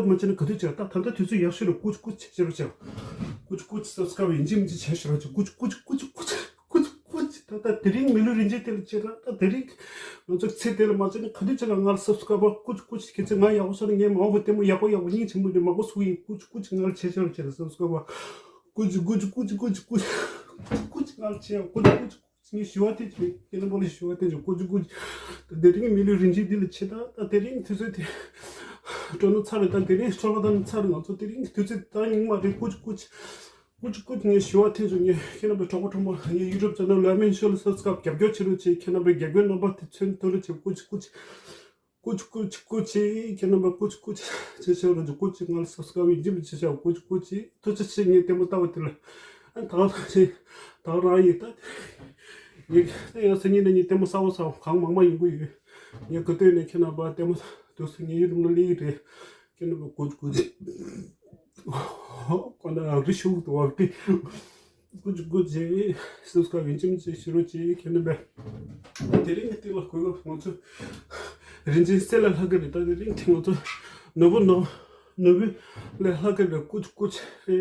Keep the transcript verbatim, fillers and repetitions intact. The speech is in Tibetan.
མ་བྱས་ན་ག་དུས་བྱས། ད་ད་ལྟ་དུས་ཚོད་ཡག་ཤོས་རེད། ཀུ་ཅི་ཀུ་ཅི་བྱེད་རོགས་བྱས། ཀུ་ཅི་ཀུ་ཅི་སབ་སི་ཀ་རབ་ཡིན་གཅིག་མིན་གཅིག་བྱས་ཤོག་རོགས་བྱས། ཀུ་ཅི་ཀུ་ཅི་ཀུ་ཅི་ཀུ་ཅི་ཀུ་ཅི་ཀུ་ཅི། ད་ད་དེ་རིང་མི་ལུས་རིན་ཆེན་དེ་ལ་བྱས། ད་ད་དེ་རིང་ང་ཚོ་ཚེ་དེ་ལ་མ་བྱས་ན་ག་དུས་བྱས་ན་ང་ལ་སབ་སི་ཀ་རབ་ཀུ་ཅི་ཀུ་ཅི། ཁྱེད་ཚོས་ང་ཡག་པོ་བྱས་ན་ངས་མང་པོ་ལྟད་མོ་ཡག་པོ་ཡག་པོ་སྙིང་རྗེ་མོ་འདྲ་མང་པོ་བཟོ་གི་ཡིན། ཀུ་ཅི་ཀུ་ཅི་ང་ལ་བྱས་ཤོག་རོགས་བྱས། སབ་སི་ཀ་རབ་ཀུ་ཅི་ཀུ་ཅི་ཀུ་ཅི་ཀུ་ཅི་ཀུ་ཅི་ཀུ་ཅི་ང་ལ་བྱས། ཀུ་ཅི་ཀུ་ཅི། ངས་ཞུ་བ་དེ་བྱས། ཁྱེད་རྣམ་པ་ལ་ཞུ་བ་དེ་བྱས། ཀུ་ཅི་ཀུ་ཅི། ད་དེ་རིང་མི་ལུས་རིན་ཆེན་འདི་ལ་བྱས། ད་ད་དེ་རིང་དུས་ཚོད་དེ་སྤྲོ་ན་ཚར་རེད། ད་དེ་རིང་སྤྲོ་ན་ད་ནི་ཚར་རེད། ང་ཚོ་དེ་རིང་དུས་ཚོད་ད་ཉུང་མ་རེད། ཀུ་ཅི་ཀུ་ཅི་ཀུ་ཅི་ཀུ་ཅི། ངས་ཞུ་བ་དེ་བྱས། ངས་ཁྱེད་རྣམ་པའི་གྲོགས་པོ་གྲོགས་མོ་ངའི་ཡུ་ཊུབ་ཆེ་ནལ་ལ་མེན་ཤོ་ལ་སབ་སི་ཀ་རབ་རྒྱབ་སྐྱོར་བྱེད་རོགས་བྱས། ཁྱེད་རྣམ་པའི་རྒྱབ་སྐྱོར་རྣམ་པ་དེ་མཚོན་ཐུབ་རོགས་བྱས། ཀུ་ཅི་ཀུ་ཅི། ཀུ་ཅི་ཀུ་ཅི་ཀུ་ཅི། ཁྱེད་རྣམ་པ་ཀུ་ཅི་ཀུ་ཅི་བྱེད་ཤོག་རོགས་བྱས། ཀུ་ཅི་ང་ལ་སབ་སི་ཀ་རབ་ཡིན་གཅིག་མིན་གཅིག་བྱེད་ཤོག་ཀུ་ཅི་ཀུ་ཅི། ཐུགས་རྗེ་ཆེ། ངས་ལྟད་མོ་ལྟ་བ་དེ་ལ། ཨ་ད་ག་ད་ག་རང་ཡིན་ད། ངས་ད་ཡང་སང་ཉིན་ནས་ངས་ལྟད་མོ་གསར་པ་གསར་པ་གང་མང་མང་ཡོང་གི་ཡོད། ངས་ག་དུས་ནས་ཁྱེད་རྣམ་པ་ལྟད་མོ་འདུག་སེ་ངའི་ཡུ་ཊུབ་ལ་སླེབས་ཀྱི་རེད། ཁྱེད་རྣམ་པ་ཀུ་ཅི་ཀུ་ཅི། ཁོ་ན་རང་རི་ཤུགས་དུ་བབས་ཏེ། ཀུ་ཅི་ཀུ་ཅི་སབ་སི་ཀ་རབ་ཡིན་གཅིག་མིན་གཅིག་བྱེད་རོགས་བྱས། ཁྱེད་རྣམ་པས་དེ་རིང་གི་དེ་ལ་གོ་སྐབས། ང་ཚོ་རིན་ཆེན་གསེར་ལས་ལྷག་གི་རེད། ད་དེ་རིང་དེ་ང་ཚོ་ནོར་བུ་ནོར་ནོར་བུ་ལས་ལྷག་གི་རེད། ཀུ་ཅི་ཀུ་ཅི།